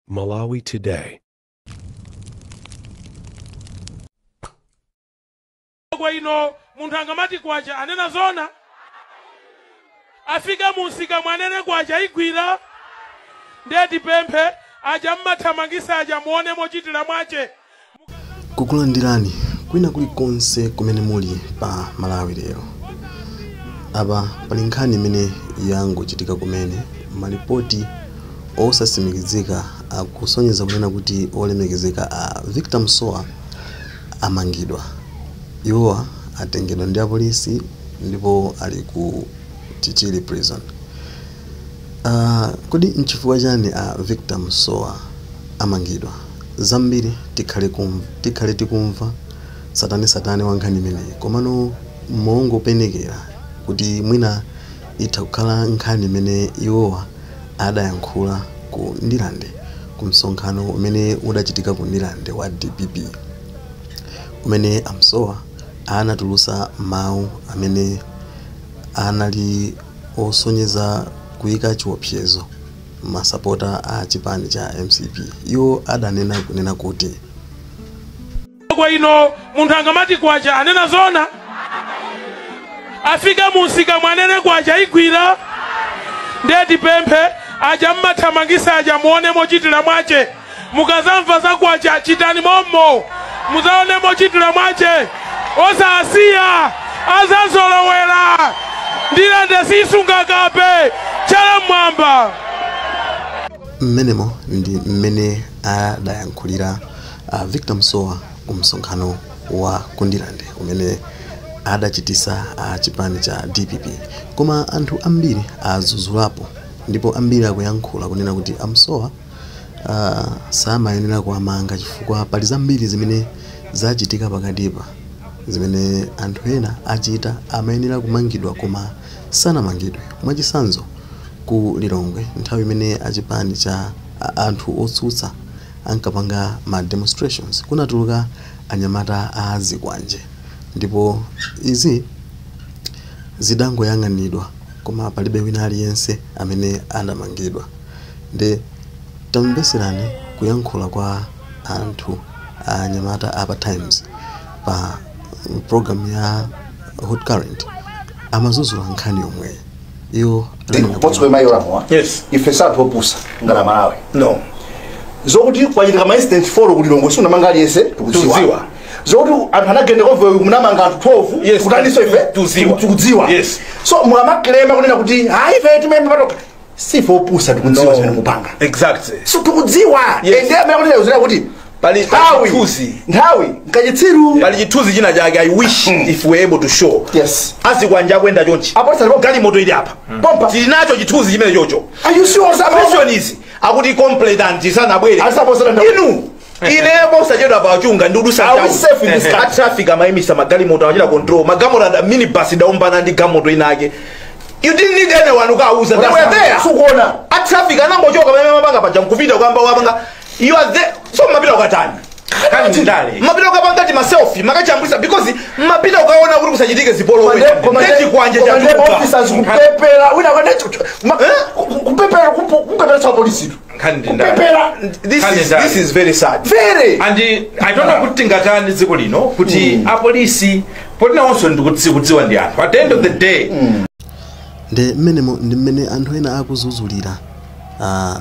Malawi Today. Kwa ino munthu angamati kwacha anena zona afika musika mwanene kwacha igwira ndiye tipemphe aja mmathamangisa aja muone mochitira mwache. Kukulandirani kwina kulikonse kumene muli pa Malawi lero. Apa pali nkhani imene yangochitika kumene malipoti osasimikizika akusonyeza kunena kuti olemekezeka a Victor Msowa amangidwa. Iwowa atengedwa ndi apolisi ndipo ali ku Chichiri prison. Kodi nchifukwa chani a Victor Msowa amangidwa? Zambiri tikhale tikumva satani wa nkhani imeneyi, komano mongopenekera kuti mwina itha kukhala nkhani imene iwowa adayankhula ku Ndirande ku msonkhano umene udachitika ku Ndirande wa DPP, umene amsowa anatulusa mawu amene anali osonyeza kuyika chiopsezo masapota a chipani cha MCP. Iwo adanena kunena kuti kwa ino munthu angamati kwacha anena zona afika musika mwanene kwacha igwira ndiye tipemphe aja mmathamangisa aja muone mochitira mwache. Mukazamva za kwacha chitani mommo muzaone mochitira mwache osasiya azazolowera Ndirande sisunga kape chala mwamba. Mmenemo ndi mmene adayankhulira Victor Msowa ku msonkhano wa Kundirande umene adachitisa chipani cha DPP. Koma anthu ambiri azuzulapo ndipo ambiri akuyankhula kunena kuti amsowa samayenera kuwamanga chifukwa pali zambiri zimene zachitika pakatipa zimene anthu ena achita amayenera kumangidwa koma sanamangidwe. Mwachitsanzo ku Lilongwe nthawi imene achipani cha anthu otsutsa ankapanga ma demonstrations kunatuluka anyamata a zikwanje ndipo izi zidangoyang'anidwa koma palibe wina aliyense amene anamangidwa. Nde tamveserani kuyankhula kwa anthu anyamata apa Times pa program ya Hot Current amazuzula nkhani yomwe iyo. Yes. Ife satopusa ngala Malawi. No. Zokuti kwachitika ma incident 4 ku Lilongwe sunamanga aliyense tukudziwa. Zokuti anthu anagenda convoy munamanga anthu 12. Yes. Kutaniso ife tukudziwa. Yes. So mukamaklema kunena kuti hayi ife timene patoka sife opusa tikudziwa zimene mupanga. Exactly. So tukudziwa. Yes. Ende amene akunena uzira kuti pali chithuzi nthawi nkachitsiru pali chithuzi china chake. I wish if we were able to show. Yes. Azikwanja kwenda chonchi galimoto ili apa pompa tili nacho chithuzi chimene chocho. Are you sure? Vision is akuti complainant sanabwere inu ine posachedwa pachunga ndi udusa traffic amayimisa magalimoto amachita control magalimoto minibus idaombana ndi galimoto inake. You didn't need anyone ukauza. They were there. Sukuona a traffic anangochoka pamene mapanga paja nkupita kuyamba wapanga. You are there. So mapita ukatani mapita ukapanga ti maselfie makachambwisa because mapita ukaona kuti kusachitike zipolo kwanje cha officers kupepera wina kupepera kupepera cha polisi. Kupepera. This is very sad. Very. And I don't know kuti ngatani dziko lino kuti apolisi poti nawonso ndikudziwa ndi anthu at the end of the day. Ndi mmenemo ndi mmene anthu ena akuzuzulira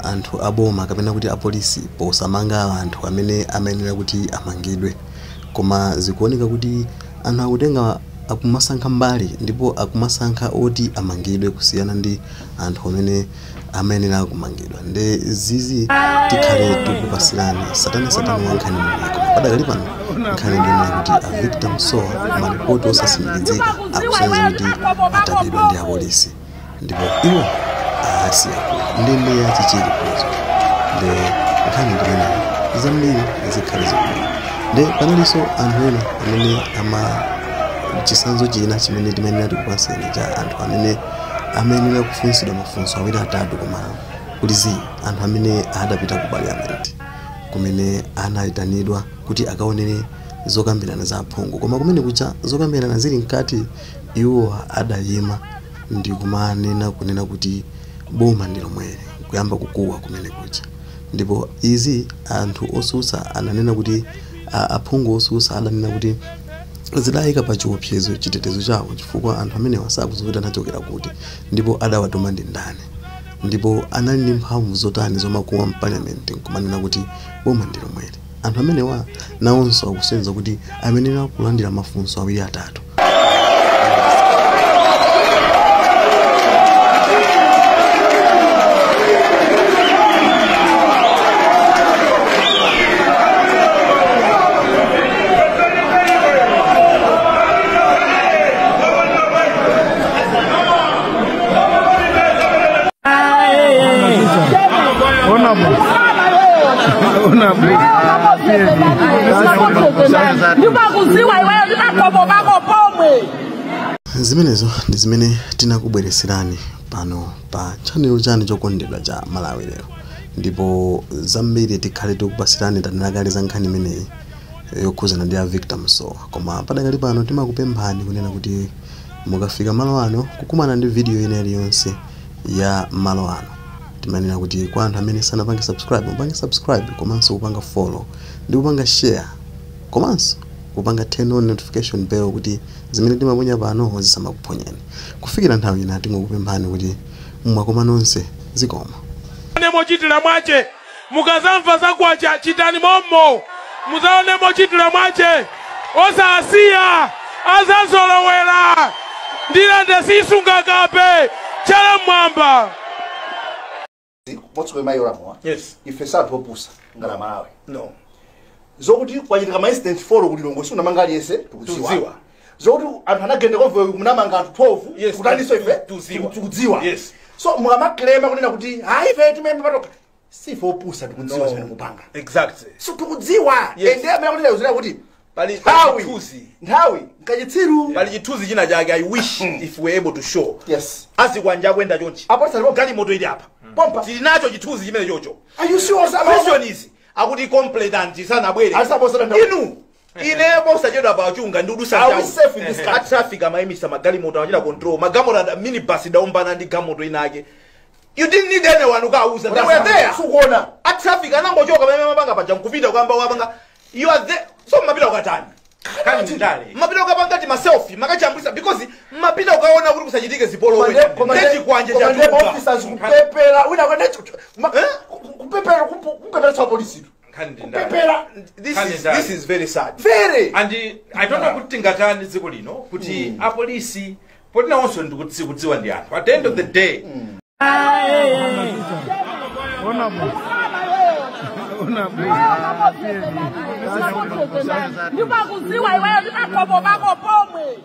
anthu aboma kapena kuti apolisi posamanga anthu amene amayenera kuti amangidwe, koma zikuoneka kuti anthu akutenga akumasankha mbali ndipo akumasankha oti amangidwe kusiyana ndi anthu amene amayenera kumangidwa. Nde zizi tikhale tikupasirani satani wa nkhani imeneyi. Koma padakali pano nkhani ndiyonena kuti a Victor Msowa malipoti osasimikizika akusonyeza kuti atapidwa ndi apolisi ndipo iwo asiya ku ndende ya Chichiri prison. Nde nkhani ndimeneyi zambiri zikhale zikubwera. Nde panalinso anthu ena amene ama chisanzo china chimene timayenera tikupaseni cha anthu amene amayenera kufunsidwa mafunso awiri atatu koma kulizi anthu amene adapita ku parliament kumene anayitanidwa kuti akaonere zokambirana za aphungu, koma kumene kucha zokambirana zili mkati iwo adayima ndi kumanena kunena kuti boma ndi lomweli kuyamba kukuwa kumene kucha. Ndipo izi anthu osusa ananena kuti aphungu osusa adanena kuti zidayika pa chiopsezo chitetezo chawo, chifukwa anthu amenewa sakudziwa kuti anachokera kuti ndipo adawatuma ndi ndani, ndipo anali ndi mphamvu zotani zomakuwa mpaliamenti nkumanena kuti boma ndi lomweli. Anthu amenewa nawonso akusenza kuti amenera kulandira mafunso awiri atatu. Zimenezo ndi zimene tinakubwereserani pano pa channel chanu chokondedwa cha Malawi Lero, ndipo zambiri tikhale tikupasirani tanena za nkhani imeneyi yokhuzana ndi a Victor Musowa. Koma padakali pano timakupemphani kunena kuti mukafika malo ano kukumana ndi video ina iliyonse ya malo ano, timanena kuti kwa anthu amene sanapange subscribe, mupange subscribe komanso kupanga follow ndi kupanga share komanso kupanga turn on notification bell kuti zimene timaponya pano zisamakuphonyeni. Kufikira nthawi ina tingokupemphani kuti mwakoma nonse, zikoma. Mochitira mwache mukazamva zakwacha chitani mommo, muzaone mochitira mwache osasiya azazolowera ndilande sisunga kape chala mwamba. Yes. Ife satopusa ngala Malawi. No. Zokuti kwachitika ma incident 4 ku Lilongwe sunamanga aliyense tikudziwa. Zokuti anthu anagenda convoy munamanga anthu 12 Yes. kutaniso ife Tuziwa. tikudziwa. Yes. So mukamakilema kunena kuti hayi ife timembe patoka sife opusa tikudziwa zimene mupanga. Exactly. So tikudziwa. Yes. Ende amene akunena uzira kuti Pali nthawi chithunzi. nthawi nkachitsiru. Pali chithunzi china chake I wish if we were able to show. Yes. Azikwanja kwenda chonchi. Apolisi alipo Galimoto ili apa. pompa. Tili nacho chithunzi chimene chocho. Are you sure? Question is akuti complainant sanabwere. Inu ine posachedwa pa chunga ndi udusa Are we safe in this country? A traffic amayimisa magalimoto amachita control. Magalimoto minibus idaombana ndi galimoto inake. You didn't need anyone ukauza. They were there. Sukuona. A traffic anangochoka pamene mapanga paja nkupita kuyamba wapanga. You are there. So mapita ukatani. Mapita ukapanga ti ma selfie makachambwisa because mapita ukaona kuti kusachitike zipolowe. Ndechikwanje cha Komande officers kupepera. Wina kwende kupepera kupepera cha polisi. Kupepera. This is very sad. Very. And I don't know kuti tingatani dziko lino kuti apolisi poti nawonso ndikudziwa ndi anthu. At the end of the day Ndibakuziwa iweyo ndibakobo bako pomwe.